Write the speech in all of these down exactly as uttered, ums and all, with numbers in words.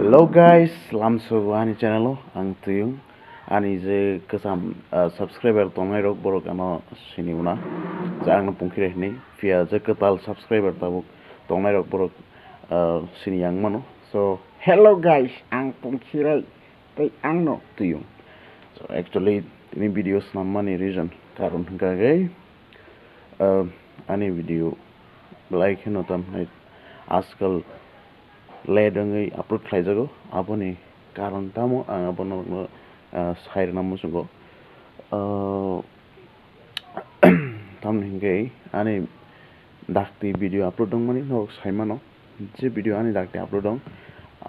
Hello guys, lamsogo ani channel o ang Tuyung. Ani je kwcham, ah, subscriber tongnai rok borok ano sini mano. Je ang no pungkhirwi hinwi phiya je kwtal subscriber tabuk tongnai rok borok, ah, sini yang mano. So hello guys, ang Pungkhirwi tei ang no Tuyung. So actually tini video snam mani reason karon hwnkha khe, ah, ani video belai kheno tam hai ajkal late wngwi upload khlaijago, aboni karon tamo ang abono, ah, sai rwna muchungo. Ah, tamni hwnkhe ani dakti video upload wngmani norok sai mano, je video ani dakti upload wng,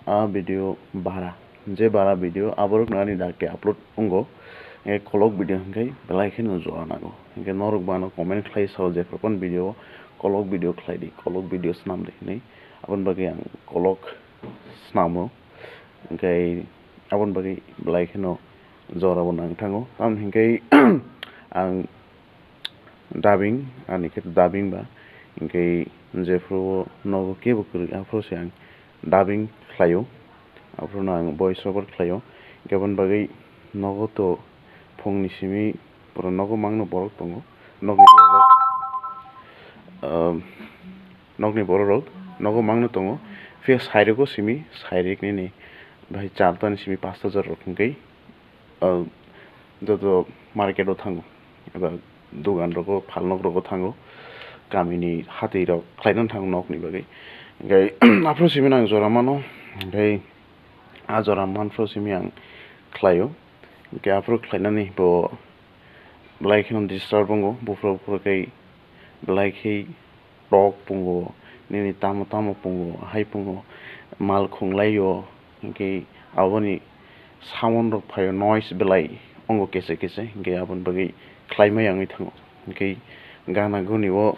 a video bara, je bara video aborokno ani dakti upload wngo, e kolok video hwnkhe belai kheno jora nango, hwnkhe norok bo ano comment khlai sao je phano video kolok video khlai di, kolok video swnam di hinwi. Aboni bagwi ang kolok snamo, hwnkhe aboni bagwi belai kheno jora bo nang thango. Tamoni hwnkhe ang dubbing, ani khe dubbing ba, hwnkhe jephru nogo kebo kwrwi, aphuru se ang dubbing khlaio, aphuru no ang voice over khlaio. Hwnkhe aboni bagwi nogo to phungni simi pura nogo mangno borok tongo, nokni borok, ah, nokni borok rok nogo mangno tongo, phiya sairogo simi, sairik nini bai charta ni simi pasta jora rok hwnkhe, ah, joto market o thango, eba dogan rogo, phalnok rogo thango, kamini hatwi rok khlaina thango nokni bagwi. Hwnkhe aphuru simi ang jora mano, hwnkhe a jora manphuru simi ang khlaio. Hwnkhe aphuru khlainani bo belai kheno disturb wngo, buphuru buphuru khe belai khe tok pungo, nini tamo tamo pungo, hai pungo, mal khunglaio, hwnkhe aboni sound rok phaio, noise belai wngo kese kese, hwnkhe aboni bagwi khlaimaya wngwi thango. Hwnkhe gana guni o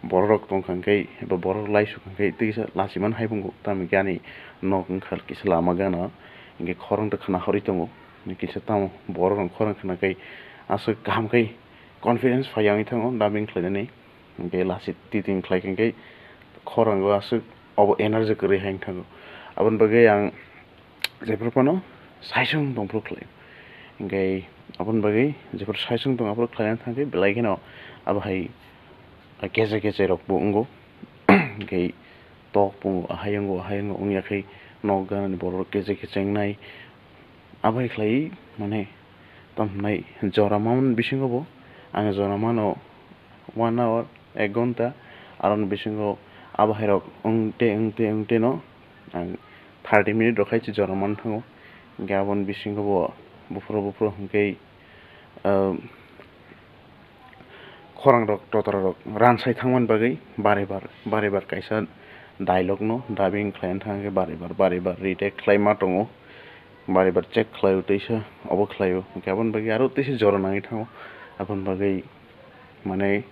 borok rok tongkha hwnkhe, eba borok rok laisuk hwnkhe tei kisa lachiman hai pungo, tamo hwnkhe ani nok wngkha kisa lama gana, hwnkhe khorang ta khna horwi tongo, kisa tamo borok rok khorang khna khe aswk kaham khe confidence phai wngwi thango dubbing khlainani. Hwnkhe lasi titing khlai khe hwnkhe khorango aswk obo energy kwrwi hai wngthango. Aboni bagwi ang jephru phano saisung tongphru khlai. Hwnkhe aboni bagwi jephru saisung tong aphuru khlaina thangkhe belai kheno abo hai keche keche rokbo wngo. Hwnkhe tok pungo, ahai wngo, ahai wngo wngya khe nok ganani borok rok keche keche wngnai. Abo hai khlai mane tamo hwnai jora man bisingo bo ang jora mano one hour, ek ghonta, aroni bisingo abo hai rok wngte wngte wngte no ang thirty minute rok hai se jora man thango. Hwnkhe aboni bisingo bo buphuru buphuru hwnkhe, ah, khorang rok totra rok ransai thangmani bagwi bari bar bari bar kaisa dialogue no dubbing khlai thang khe bari bar bari bar retake khlai ma tongo, bari bar check khlaio teisa obo khlaio, hwnkhe aboni bagwi aro teisa jora nangwi thango. Aboni bagwi mane,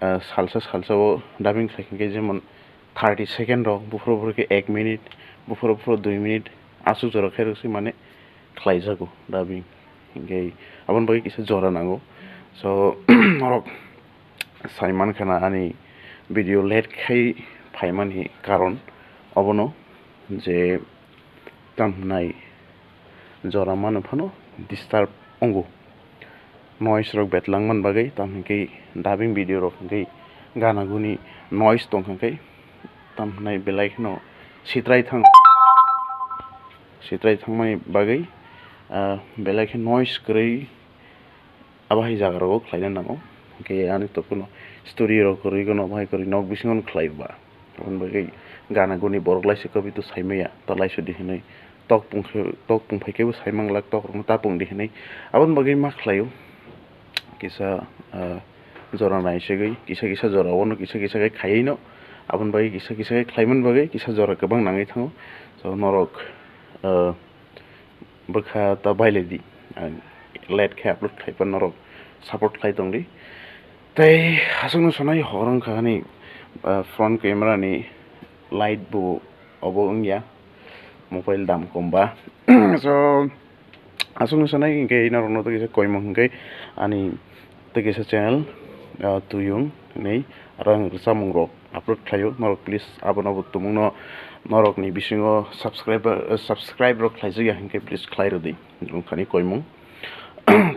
ah, salsa salsa o dubbing khlai khe jemon thirty second rok, buphuru buphuru khe ek minute, buphuru buphuru dui minute, aswk jora khe rwk se mane khlaijago dubbing. Hwnkhe aboni bagwi kisa jora nango. So norok sai mankha na ani video late khai phaimani karon obono je tamo hwnai jora mano phano disturb wngo. Noise rok betlang man bagwi, tamo hwnkhe dubbing video rok hwnkhe gana guni noise tongkha khe, tamo hwnai belai kheno sitrai thang, sitrai thangmani bagwi, ah, belai khe noise kwrwi abo hai jaga rogo khlaina nango. Hwnkhe ani tokno studio rok kwrwi gano abo hai kwrwi nok bisingo khlai ba. Aboni bagwi gana guni borok laisuk khe to saimaya, ta laisuk di hinwi tok pung khe, tok pung phai khe bo sai manglak, tok rokno ta pung di hinwi. Aboni bagwi ma khlaio kisa, ah, jora naisegwi, kisa kisa jora o no kisa kisa khe khaiwi no, aboni bagwi kisa kisa khe khlaimani bagwi kisa jora kwbang nangwi thango. So norok, ah, bwkha ta bailai di, ang late khe upload khlai phano norok support khlai tong di. Tei aswkno sanai hor wngkha ani, ah, front camera ni light bo obo wngya, mobile dam kom ba. So aswkno sanai hwnkhe norokno tei kisa koimung hwnkhe ani tei kisa channel, ah, Tuyung hinwi rang rwchapmung rok upload khlaio, norok please abono bo tumungno Norokni bisingo subscriber, subscribe rok khlaijak ya hinkhe please khlai rwdi. Wngkhani koimung.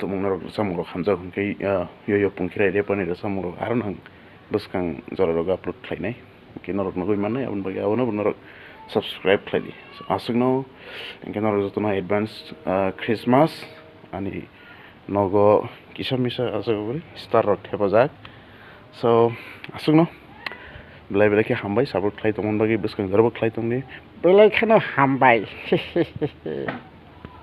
Tumung norok rwchapmung rok hamjak hinkhe, ah, yo yo pungkhirai repani rwchapmung rok aro nang bwskang jora rogo upload khlainai. Hinkhe norok nugwi mannai, aboni bagwi abono bo norok subscribe khlaidi. So, aswkno hinkhe norok jotono advance, ah, Christmas ani nogo kisa misa aswk star rok thepajak. So, aswkno belai belai khe hambai, support khlai tongmani bagwi, bwskang jorabo khlai tongdi. Belai kheno hambai.